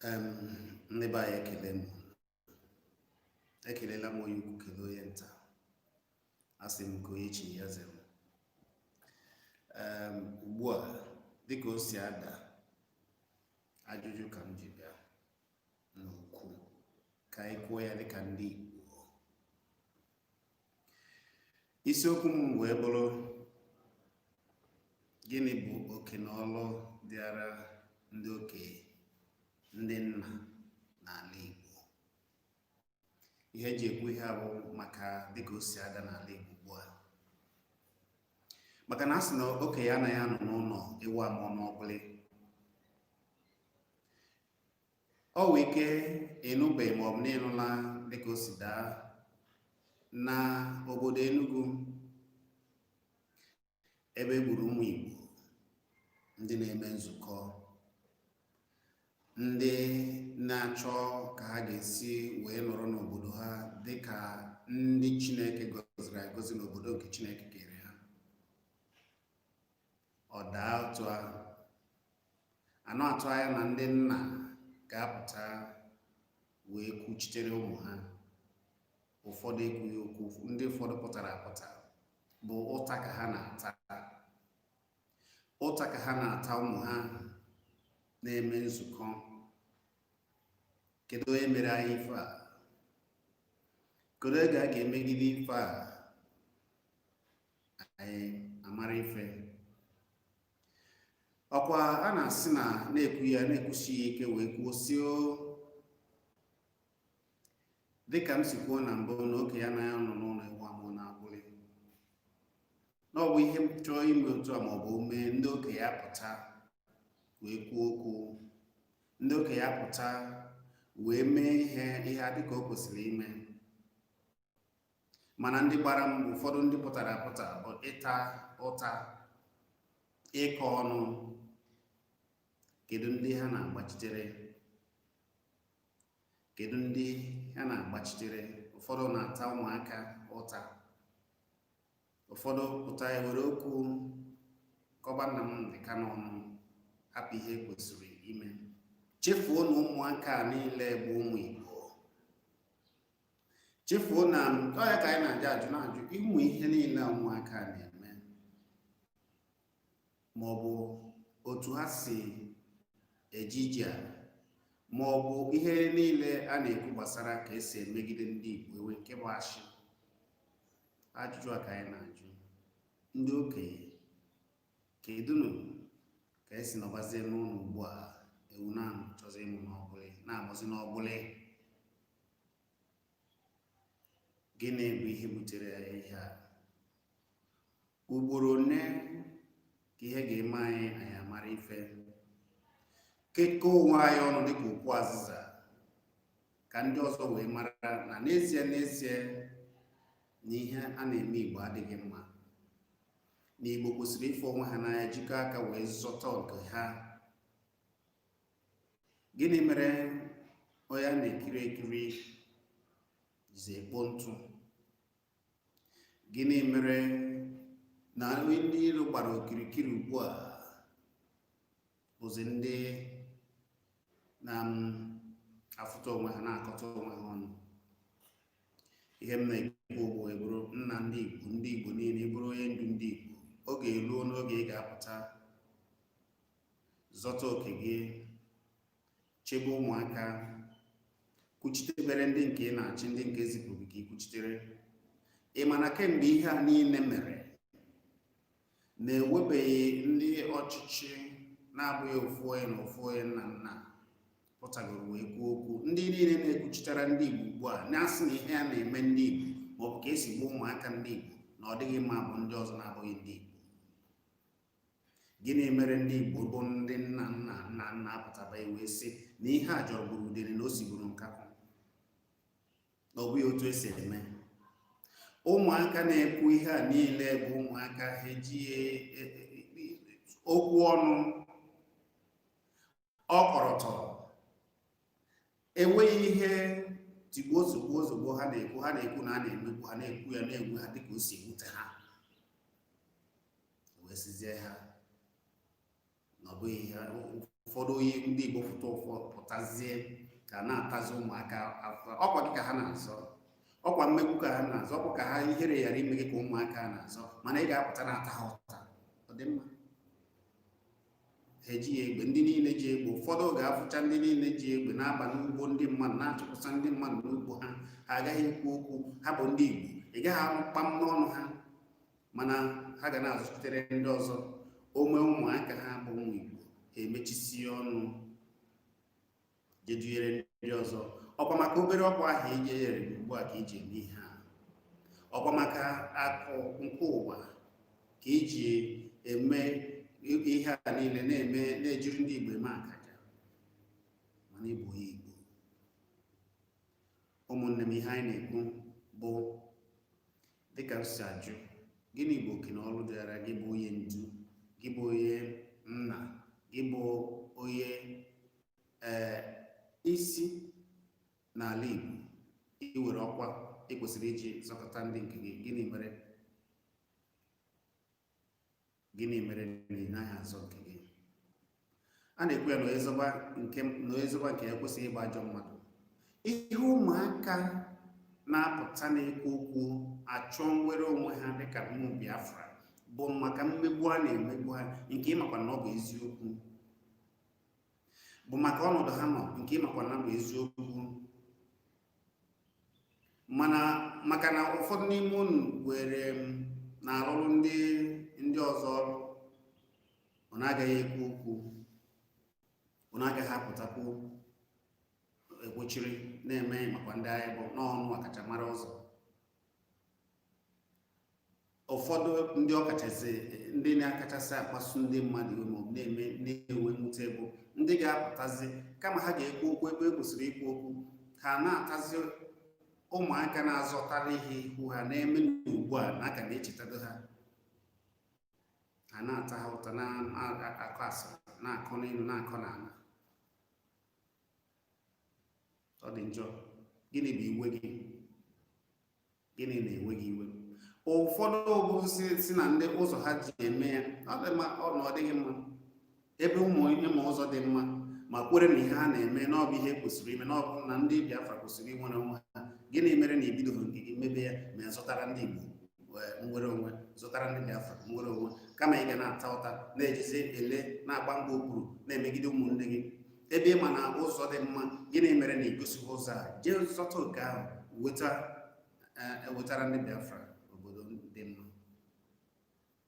Ndị be anyị, ekele m, ekelela m onye ukwu, kelee onye nta. Asị m ka onye chi ya zere. Ugbu a, dịka o si ada, ajụjụ ka m ji bịa n'okwu ka anyị kwuo ya dịka ndị Igbo. Isiokwu m wee bụrụ: gịnị bụ oke na ọlụ dịara ndị okenye, ndị nna n'ala Igbo? Ihe eji ekwu ihe a bụ maka dịka o si ada n'ala Igbo ugbu a, maka na a sị na okenye anaghị anọ n'ụlọ ewu amụọ n'ọgbụlị. O nwee ike ịnụbeghị ma ọ bụ na ịnụla dịka o si daa na obodo Enugu, ebe e gburu ụmụ Igbo ndị na-eme nzukọ, ndị na-achọ ka ha ga-esi wee nọrọ n'obodo ha dịka ndị Chineke gọziri agọzi n'obodo nke Chineke kere ha. Ọ daa otu ahụ, a na-atụ anya na ndị nna ga-apụta wee kwuchitere ụmụ ha. Ụfọdụ ekwughị okwu. Ndị ụfọdụ pụtara apụta bụ ụta ka ha na-ata, ụta ka ha na-ata ụmụ ha na-eme nzukọ. Kedu onye mere anyị ife a? Kedu oge a ga-emegide ife a anyị amara ife? Ọkwa a na-asị na na-ekwu ya na-ekwusi ya ike wee kwuo si o dịka m si kwuo na mbụ na okenye anaghị anọ n'ụlọ ewu amụọ n'agbụlị, na ọ bụ ihe m chọọ ime otu a ma ọ bụ mee, ndị okenye apụta wee kwuo okwu, ndị okenye apụta wee mee ihe, ihe adịka o kwesịrị ime. Mana ndị gbara mbọ, ụfọdụ ndị pụtara apụta bụ ịta ụta, ịkọ ọnụ. Kedu ndị ha na-agbachitere? Kedu ndị ha na-agbachitere? Ụfọdụ na-ata ụmụaka ụta, ụfọdụ pụta ewere okwu kọba Nnamdi Kanu ọnụ, hapụ ihe kwesịrị ime, chefuo na ụmụaka a niile bụ ụmụ Igbo, chefuo na ọ ya ka anyị na-ajụ ajụ na-ajụ ịmụ ihe niile ụmụaka na-eme, ma ọ bụ otu ha si eje ije a, ma ọ bụ ihe niile a na-ekwu gbasara ka esi emegide ndị Igbo, ewe nke bụ ashị. Ajụjụ a ka anyị na-ajụ ndị okenye: kedụnụ ka esi nọbazie n'ụlọ ugbu a ewu na-achọzi ịmụ n'ọgbụlị, na-amụzi n'ọgbụlị? Gịnị bụ ihe butere ya ihe a? Ugboro one ka ihe ga-eme anyị, anyị amara ife, kekọọ onwe anyị ọnụ dịka okwu azịza, ka ndị ọzọ wee mara na n'ezie n'ezie na ihe a na-eme Igbo adịghị mma, na Igbo kwesịrị ịfụ onwe ha n'anya, jikọọ aka wee zọta nke ha. Gịnị mere onye a na-ekiri ekiri jizi ekpo ntụ? Gịnị mere na ndị iro gbara okirikiri ugbu a bụzi ndị na-afụta onwe ha, na-akọta onwe ha ọnụ? Ihe m na-ekwu bụ, bụrụ nna ndị Igbo, ndị Igbo niile, bụrụ onye ndu ndị Igbo, oge eruo n'oge ị ga-apụta zọta oke gị, chebe ụmụaka, kwuchitebere ndị nke ị na-achị, ndị nke zipụrụ gị ka ị kwuchitere. Ị ma na kemgbe ihe a niile mere na-ewebeghị ndị ọchịchị na-abụghị ofu onye na ofu onye nna nna pụtagoro wee kwuo okwu. Ndị niile na-ekwuchitere ndị Igbo ugbu a na-asị na ihe a na-eme ndị Igbo maọbụ ka esi gbuo ụmụaka ndị Igbo na ọ dịghị mma bụ ndị ọzọ na-abụghị ndị Igbo. Gịnị mere ndị Igbo bụ ndị nna nna nna nna apụtaba wee sị na ihe a jọrọ udene na o sigburu nkakwụ, na ọ bụghị otu esi eme? Ụmụaka na-ekwu ihe a niile bụ ụmụaka ha eji okwu ọnụ ọkọrọtọ, enweghị ihe tigbuo ozugbo ozugbo ha na-ekwu. Ha na-ekwu na a na-emegbu ha, na-ekwu ya na-egwu ha dịka o si ewute ha, wee sizie ha Na ọ bụghị ihe ụfọdụ onye ndị Igbo fụta ụfọ pụtazie ka na-atazi ụmụaka afọ. Ọkwa gị ka ha na-azọ, ọkwa mmegbu ka ha na-azọ, ọkwa ka ha ihere ghara ime gị ka ụmụaka na-azọ, mana ị ga-apụta na-ata ha ụta. Ọ dị mma? Ha ejighị egbe. Ndị niile ji egbe, ụfọdụ ga-afụcha ndị niile ji egbe na-aba n'ugbo ndị mmadụ, na-achụpụsa ndị mmadụ n'ugbo ha, ha agaghị ekwu okwu. Ha bụ ndị Igbo, ị gaghị anụ kpam n'ọnụ ha, mana ha ga na-azụchitere ndị ọzọ. Ome ụmụaka ha bụ ụmụ Igbo, ha emechisie ọnụ, jedunyere ndị ọzọ. Ọkwa maka obere ọkwa ahụ iji nyere gị ugbu a ka iji eme ihe a? Ọkwa maka akụ nke ụwa ka iji eme ihe a niile na-eme, na-ejiri ndị Igbo eme akaja? Mana ịbụ onye Igbo, ụmụnne m, ihe anyị na-ekwu bụ, dịka m si ajụ, gịnị bụ oke na ọrụ dịara gị bụ onye ndu, gị bụ onye nna, gị bụ onye isi n'ala Igbo? Iwere ọkwa ị kwesịrị iji zọkọta ndị nke gị, gịnị mere na ị naghị azọ nke gị? A na-ekwu ya na onye zọba nke ya kwesịghị ịgba ajọ mmadụ. Ihe ụmụaka na-apụta na-ekwu okwu achọ nwere onwe ha dịka ụmụ Biafra bụ maka mmegbu a na-emegbu ha, nke ịmakwa na ọ bụ eziokwu, bụ maka ọnọdụ ha nọ, nke ịmakwa na ọ bụ eziokwu. Mana maka na ụfọdụ n'ime unu were na-arụrụ ndị ọzọ ọrụ, ọ na-agaghị ekwu okwu, ọ na-agaghị apụtakwu ekwochiri na-eme makwa ndị anyị bụ n'ọnụ ọkachamara ụzọ. Ụfọdụ ndị ọkachasị, ndị na-akachasị akpasu ndị mmadụ iwe maọbụ na-eme na-enwe mwute bụ ndị ga-apụtazi, kama ha ga-ekwu okwu ebe e kwesịrị ikwu okwu, ha na-atazi ụmụaka na-azọtara ihe ihu ha na-eme ugbu a na aka na-echetado ha, ha na-ata ha ụta, na-akọ asịrị, na-akọ n'elu, na-akọ n'ala. Ọ dị njọ. Gịnị bụ iwe gị? Gịnị na-ewe gị iwe? Ụfọdụ bụ si na ndị ụzọ ha ji eme ya ọ dị mma, ọ na ọ dịghị mma. Ebe ụmụ ịma ụzọ dị mma ma kwere na ihe ha na-eme na ọ bụ ihe kwesịrị ime, na ọ bụ na ndị Biafra kwesịrị inwere onwe ha, gịnị mere na ibidoghị nke gị mebe ya, ma zụtara ndị Igbo nwere onwe, zụtara ndị Biafra nwere onwe, kama ị ga na-ata ụta, na-ejizi ele, na-agba mgba okpuru, na-emegide ụmụnne gị, ebe ị ma na ụzọ dị mma? Gịnị mere na igosighị ụzọ a jee zọta oke ahụ, weta ewetara ndị Biafra obodo dị mma,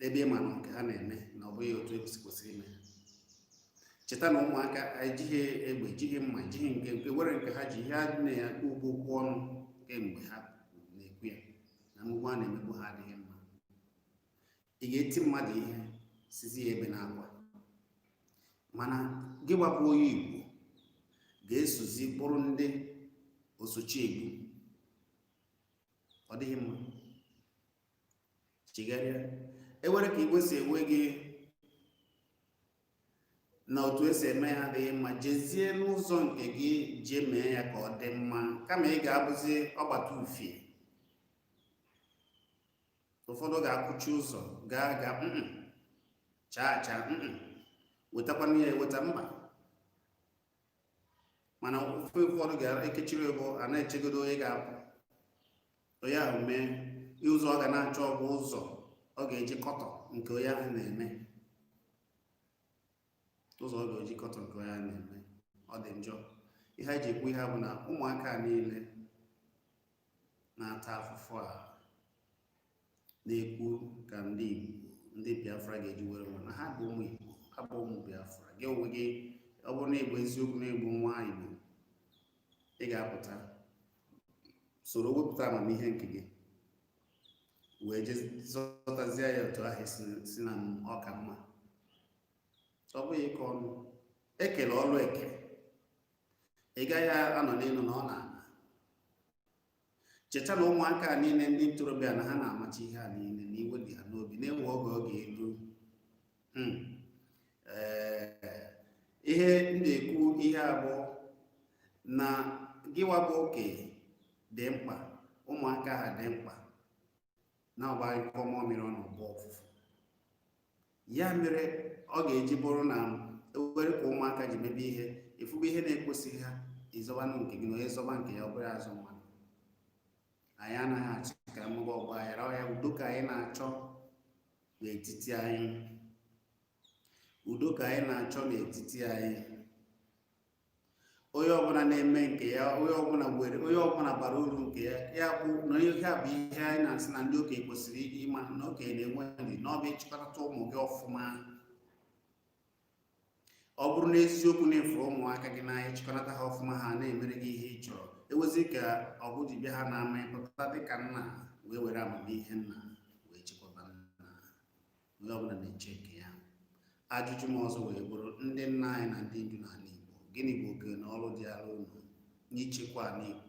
ebe ị ma na nke ha na-eme na ọ bụghị otu esi kwesịrị ime? Cheta na ụmụaka ejighị egbe, ejighị mma, ejighị nke were nke ha ji ihe ha na-ekwu ugbo okwu ọnụ kemgbe ha na-ekwu ya na mmegbu a na-emegbu ha adịghị mma. Ị ga-eti mmadụ ihe, sizi ya ebe na-akwa, mana gị gbapụ onye Igbo ga-esozi bụrụ ndị osochi egbu. Ọ dịghị mma. Chigharịa. Ewere ka igwe si ewe gị na otu esi eme ya adịghị mma, jezie n'ụzọ nke gị jee mee ya ka ọ dị mma, kama ị ga-abụzi ọgbata ufie. Ụfọdụ ga-akwụchi ụzọ gaa gaa chaa chaa, wetakwana ya eweta mba. Mana ofe ụfọdụ ga-ekechiri bụ a na-echegodo onye ga-apụ, onye ahụ mee ụzọ ọ ga na-achọ bụ ụzọ ọ ga-eji kọtọ nke onye ahụ na-eme, ụzọ ọ ga-eji kọtọ nke onye ahụ na-eme. Ọ dị njọ. Ihe anyị ji ekwu ihe bụ na ụmụaka niile na-ata afụfụ a na-ekwu ka ndị Igbo, ndị Biafra ga-eji were onwe na ha bụ ụmụ Igbo, ha bụ ụmụ Biafra. Gị onwe gị, ọ bụrụ na ịbụ eziokwu na ịbụ nwa Igbo, ị ga-apụta soro wepụta amamihe nke gị wee jee zọtazie ya otu ahụ si na ọka mma. Ọ bụghị ịkọ ọnụ ekele ọlụ eke. Ị gaghị anọ n'elu na ọ na-ana. Cheta na ụmụaka niile, ndị ntorobịa, na ha na-amachi ihe a niile na iwe dị ha n'obi na-enwe oge ọ ga-elu. Ee, ihe m na-ekwu ihe abụọ na gịwa bụ okenye dị mkpa, ụmụaka ha dị mkpa na ọgba nkọ mmiri ọnụ bụ ọfụfụ. Ya mere ọ ga-eji bụrụ na Ewere ka ụmụaka ji mebe ihe, ịfụba ihe na-ekwesịghị ha, ịzọbanụ nke gị na onye zọba nke ya, ọ bụrụ azụ mmadụ. Anyị anaghị achọ ka mmụba ọgba aghara ọhịa. Udo ka anyị na-achọ n'etiti anyị. Udo ka anyị na-achọ n'etiti anyị. Onye ọbụla na-eme nke ya, onye ọbụla were, onye ọbụla bara uru nke ya. Ya bụ na ihe a bụ ihe anyị na-asị na ndị okenye kwesịrị ịma na okenye na-enwe nri na ọ bụ ịchịkọta ụmụ gị ọfụma. Ọ bụrụ n'eziokwu na ịfụrụ ụmụaka gị n'anya, chịkọnata ha ọfụma, ha na-emere gị ihe ị chọrọ. Ewezi ka ọgụ ji bịa ha na-ama, ịpụta dịka nna wee were amamihe nna wee chịkọta nna. Onye ọbụla na-eche nke ya. Ajụjụ m ọzọ wee bụrụ, ndị nna anyị na ndị ndu n'ala Igbo, gịnị bụ oke na ọrụ dị ala unu n'ichekwa ala Igbo?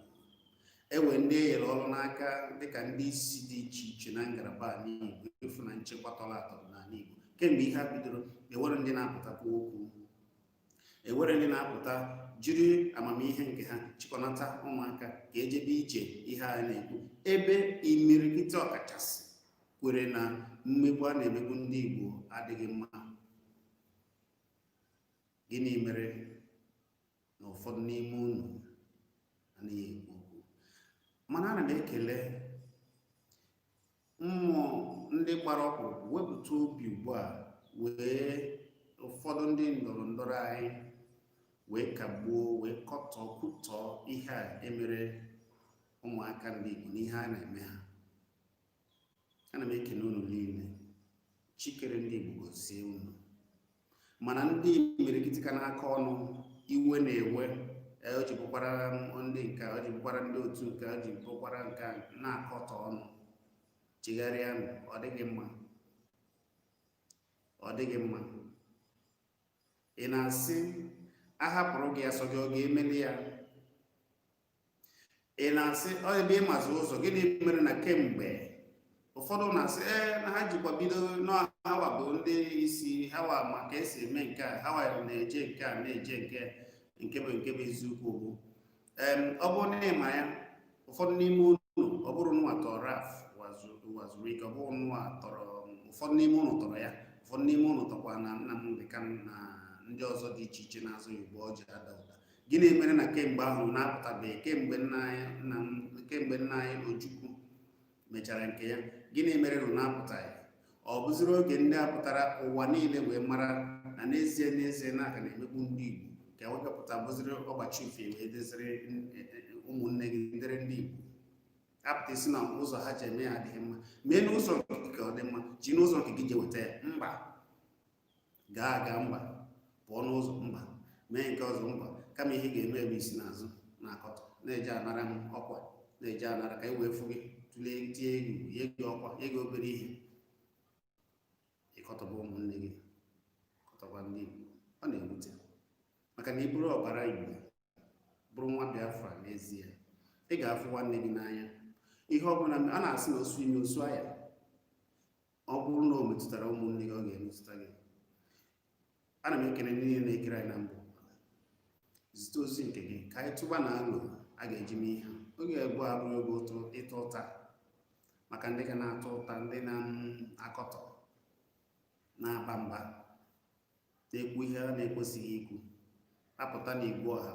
Ewe ndị e nyere ọrụ n'aka dịka ndị isi dị iche iche na ngalaba ala Igbo ịfụ na nchekwa tọrọ atọ n'ala Igbo. Kemgbe ihe a bidoro, ewere ndị na-apụtakwa okwu, ewere ndị na-apụta jiri amamihe nke ha chịkọnata ụmụaka ka ejebe ije. Ihe a na-ekwu, ebe imirikiti ọkachasị kwere na mmegbu a na-emegbu ndị Igbo adịghị mma, gịnị mere na ụfọdụ n'ime unu anaghị ekwu okwu? Mana ana m ekele mmụọ ndị gbara ọkpụrụkpụ wepụta obi ugbu a, wee ụfọdụ ndị ndọrọ ndọrọ anyị wee kagbuo, wee kọtọọ, kwutọọ ihe a emere ụmụaka ndị Igbo n'ihe a na-eme ha. Ana m ekene unu niile. Chikere ndị Igbo gozie unu. Mana ndị imirikiti ka n'aka ọnụ iwe na-ewe, o ji bụkwara ndị nke o ji bụkwara ndị otu nke o ji bụkwara nke na-akọtọ ọnụ, chegharịa. Ọ dịghị mma, ọ dịghị mma. Ị na-asị ahapụrụ gị asọ gị, ọ ga-emeli ya. Ị na-asị ọ ebe ịmazi ụzọ. Gịnị mere na kemgbe ụfọdụ na-asị ee na ha jikwa bido hawa bụ ndị isi hawa ma ka esi eme nke a, hawa na-eje nke a, na-eje nke nke bụ eziokwu bụ ọ bụrụ na ịma ya, ụfọdụ n'ime unu, ọ bụrụ nwa tọrọ Ralph Uwazuruike, ọ bụrụ nwa tọrọ, ụfọdụ n'ime unu tọrọ ya, ụfọdụ n'ime unu tọkwa na Nnamdi Kanu na ndị ọzọ dị iche iche na-azụ Igbo ọjị ada ụda. Gịnị mere na kemgbe ahụ na-apụtabeghị? Kemgbe nna anyị Ojukwu mechara nke ya, gịnị mere na na-apụtaghị? Ọ bụziri oge ndị a pụtara, ụwa niile wee mara na n'ezie n'ezie na aka na-emegbu ndị Igbo, ka wepụta bụziri ọgbachi ufe wee deziri ụmụnne gị ndịrị ndị Igbo apụta isi na ụzọ ha ji eme ya adịghị mma. Mee n'ụzọ nke gị ka ọ dị mma. Ji n'ụzọ nke gị ji weta ya, mba, gaa aga, mba, pụọ n'ụzọ, mba, mee nke ọzọ, mba. Kama ihe ị ga-eme bụ isi n'azụ na-akọtọ, na-eje anara m ọkwa, na-eje anara ka e wee fụ gị, tụlee, tie egwu, nye gị ọkwa, nye gị obere ihe, ịkọtọba ụmụnne gị, kọtọba ndị Igbo. Ọ na-ewute, maka na ị bụrụ ọbara Igbo, bụrụ nwa Biafra n'ezie, ị ga-afụ nwanne gị n'anya. Ihe ọ bụla a na-asị na osu ime osu aya, ọ bụrụ na o metụtara ụmụnne gị, ọ ga-emetụta gị. Ana m ekele ndị niile na-ekere anyị na mbụ. Zite ozi nke gị ka anyị tụba na alụ a ga-eji mee ihe. Oge ebu abụghị oge ụtụ ịta ụta maka ndị ga na-ata ụta, ndị na-akọtọ, na-aba mba, na-ekwu ihe a na-ekwesịghị ikwu, apụta n'igwe ọha.